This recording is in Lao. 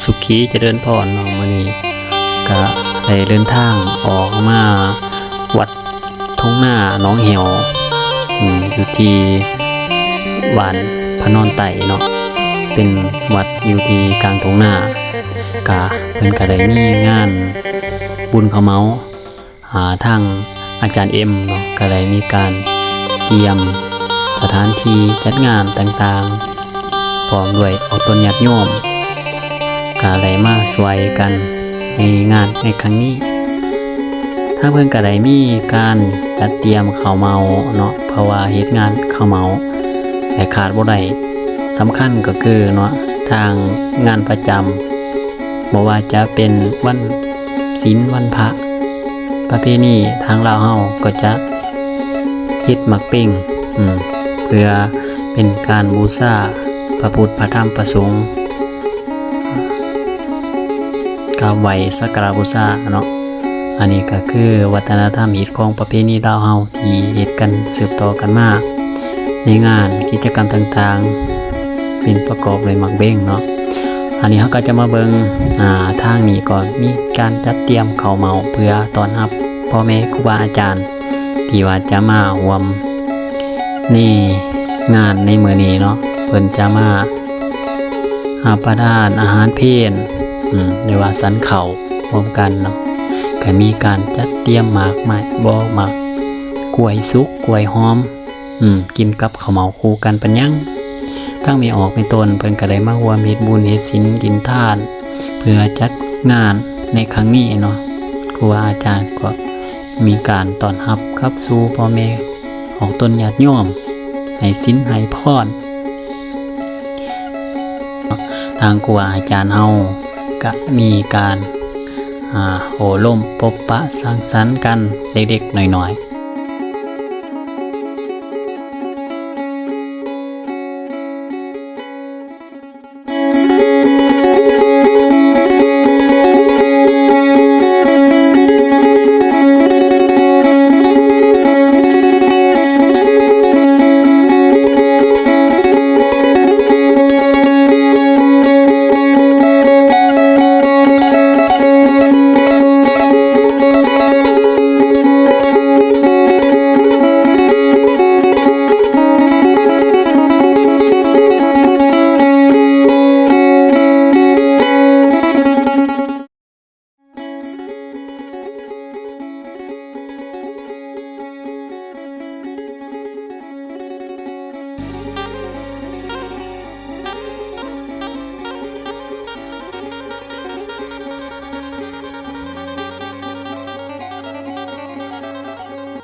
ສຸຂີຈະເລີນພອນເນາະ, ມື້ນີ້ກະໄດ້ເດີນທາງອອກມາວັດທົ່ງນາໜອງແຫ້ວ ອືມ ຢູ່ທີ່ບ້ານພະນອນໃຕ້ເນາະ, ເປັນວັດຢູ່ທີ່ກາງທົ່ງນາ. ກະເພິ່ນກະໄດ້ມີງານບຸນເຂົ້າເໝົາ ອາ ທາງອາຈານເອັມເນາະ ກະໄດ້ມີການກຽມສະຖານທີ່ຈັດງານຕ່າງໆ ພ້ອມດ້ວຍອອກຕົນຍາດໂຍມ ກະໄດ້ມາຊ່ວຍກັນໃນງານໃນຄັ້ງນີ້. ທາງເພິ່ນກະໄດ້ມີການຈັດຕຽມເຂົ້າເໝົາເນາະ, ເພາະວ່າເຮັດງານເຂົ້າເໝົາ ແລະ ຂາດບໍ່ໄດ້ ສຳຄັນກໍຄືເນາະ ທາງງານປະຈຳ ບໍ່ວ່າຈະເປັນວັນສິນ ວັນພະ ປະເພນີທາງລາວເຮົາກໍຈະເຮັດໝາກເປັງ ອືມ ເພື່ອເປັນການບູຊາພະພຸດ ພະທຳ ພະສົງ ກາບໄຫວ້ສັກກາລະບູຊາເນາະ. ອັນນີ້ກໍຄືວັດທະນະທຳ ຮີດຄອງ ປະເພນີລາວເຮົາ ທີ່ເຮັດກັນສືບຕໍ່ກັນມາ ໃນງານກິດຈະກຳຕ່າງໆ ເປັນປະກອບດ້ວຍໝາກເບັງເນາະ. ອັນນີ້ເຮົາກໍຈະມາເບິ່ງ ອາ ທາງນີ້ກໍມີການຈັດຕຽມເຂົ້າເໝົາເພື່ອຕ້ອນຮັບພໍ່ແມ່ຄູບາອາຈານ ທີ່ວ່າຈະມາຮ່ວມໃນງານໃນມື້ນີ້ເນາະ, ເພິ່ນຈະມາຮັບປະທານອາຫານເພນ ອືມ ຫຼືວ່າສັນເຂົ້າຮ່ວມກັນເນາະ. ກໍມີການຈັດຕຽມໝາກໄມ້ ບໍ່ ໝາກກ້ວຍສຸກ ກ້ວຍຫອມ ອືມ ກິນກັບເຂົ້າເໝົາຄູ່ກັນປານຫຍັງ. ທາງແມ່ອອກແມ່ຕົນເພິ່ນກໍໄດ້ມາຮ່ວມເຮັດບຸນເຮັດສິນກິນທານ ເພື່ອຈັດງານໃນຄັ້ງນີ້ເນາະ. ຄູບາອາຈານກໍມີການຕ້ອນຮັບກັບສູ່ພໍ່ແມ່ອອກຕົນຍາດໂຍມ ໃຫ້ສິນໃຫ້ພອນ. ທາງຄູບາອາຈານເຮົາກະມີການ ອາ ໂອ້ລົມພົບປະສັງສັນກັນເລັກໆນ້ອຍໆ.